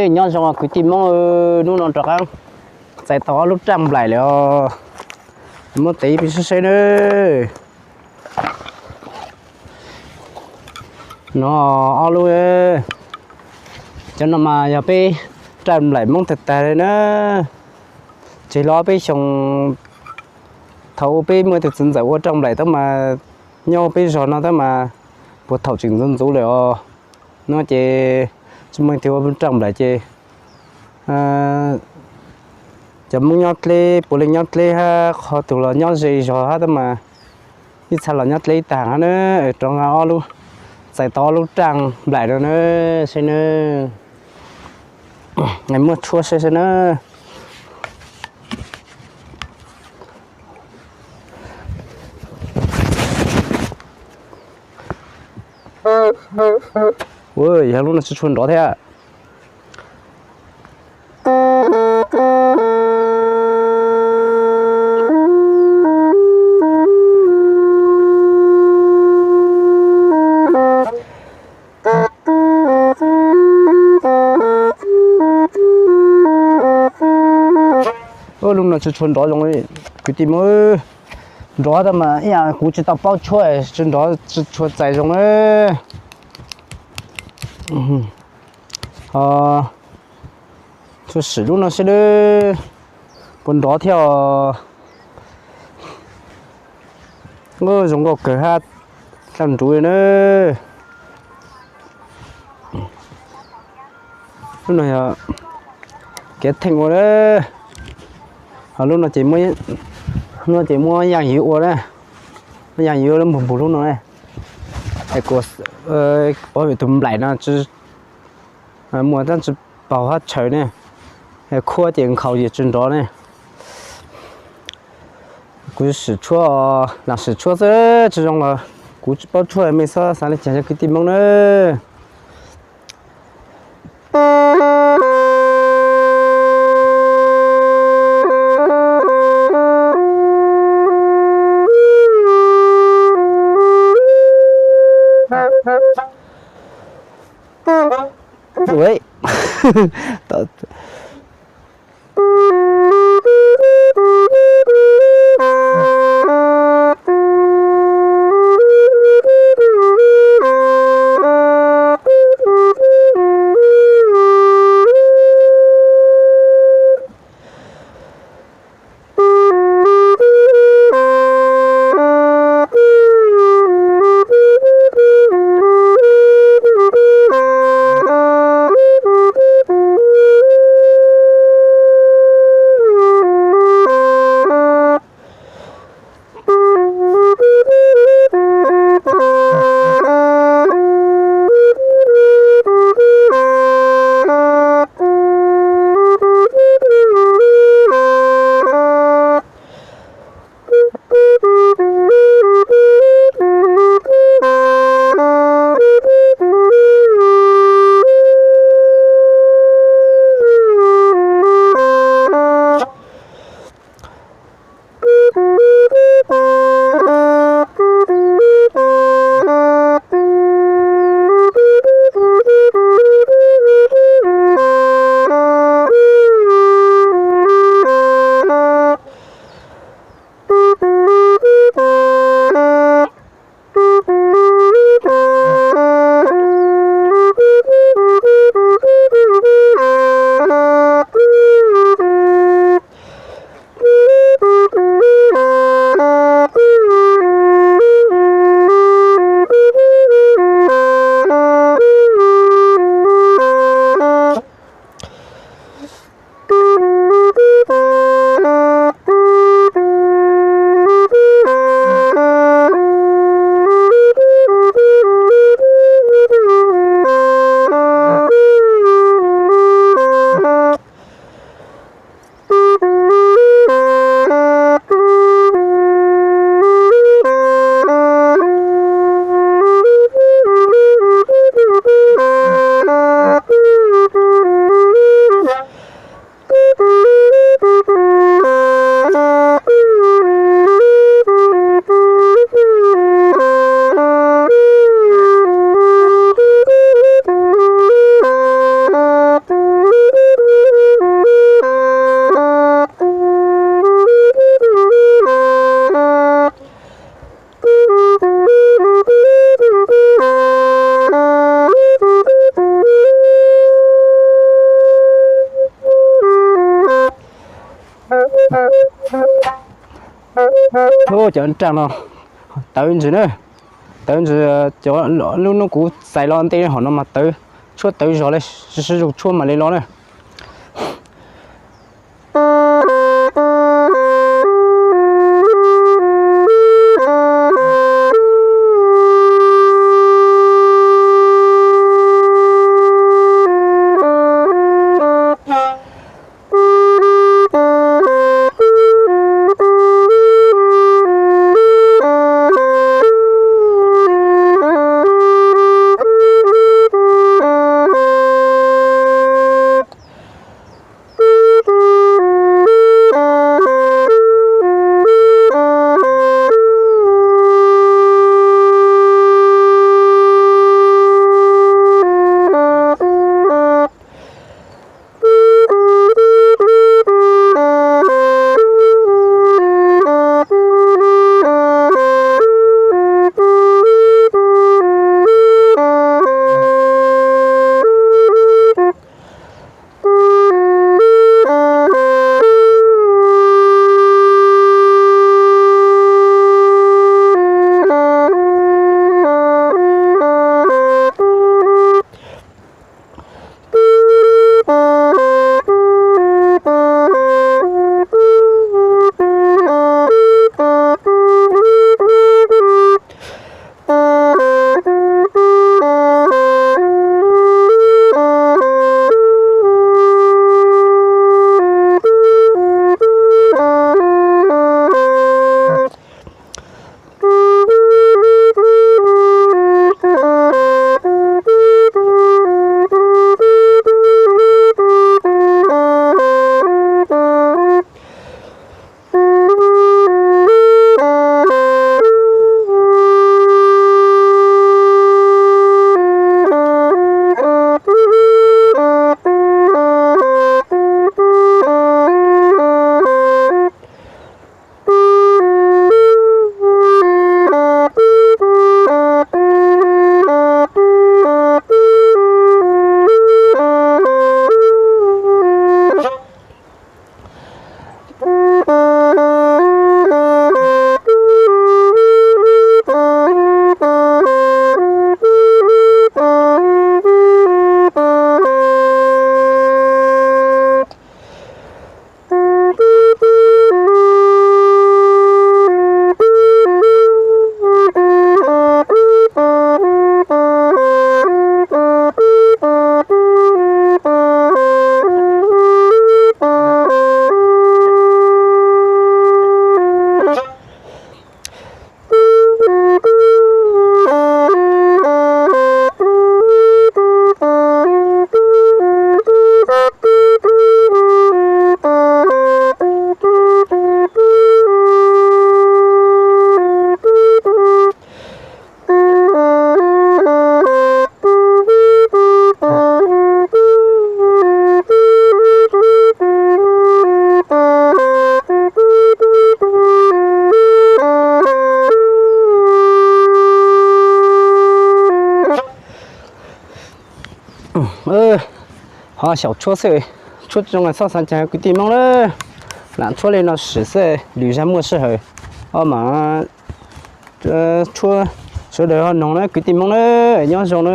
Nyob zoo kwv tij Hmoob, hnub no rov qab txais tau ob lub raj nplaim lawm os. Muab tev peb saib saib na. No ob lub, cov no mas yog peb raj nplaim Hmoob tag tag li na. Tseg los peb xyoo thaum peb muaj tus txiv ntxawm ua raj nplaim tab mas nyob peb zos no tab mas puag thaum tseem ntxuv ntxuv lawm os. No ces tsis muaj tus ua raj nplaim ces cov Hmoob nyob dleb, puav leej nyob dleb hab qhov tus los nyob ze zog hab tab mas ib txha los nyob dleb tag hab na. Rov nqa ob lub, txais tau ob lub raj nplaim no na, saib na. Muab tshuab saib saib na. Ua, yog lub no tsis tshua nrov thiab. Lub no tsis tshua nrov zoo li kwv tij Hmoob. Nrov tab mas ib yam kuv tsis tau paub tshuab, tsis nrov tsis tshua txais zoo. Tsuas sim lub no saib puas nrov thiab os. Zoo nkauj kawg hab, daj nruv li na. Lub no yog kev theej ua na. Ho lub no ces, lub no ces muab yaaj ywv ua na. Muab yaaj ywv ua lub npug npug lub no na. Pov tus nplaim no muaj tab tsis paug hab tshaws ne, khuab ces nkhaus ces tsis nrov ne. Kuv sim tshuab, lam sim tshuab xwb tsis zoo los kuv tsis paub tshuab, mej txhob xav li cas cov kwv tij Hmoob na. Cov raj no tawv ntsws na, tawv ntsws, cov lub hnub kuv txais los ntej hom no mas tawv, tshuab tawv zog li, sib sib zog tshuab mam li los na. Ho xyaum tshuab xwb, tshuab tsis zoo txhob xav cas kwv tij Hmoob na. Lam tshuab li no sim xwb, lwm zag muaj sij hawm ho mam tshuab, sawv daws ho noog na kwv tij Hmoob na, nyob zoo na.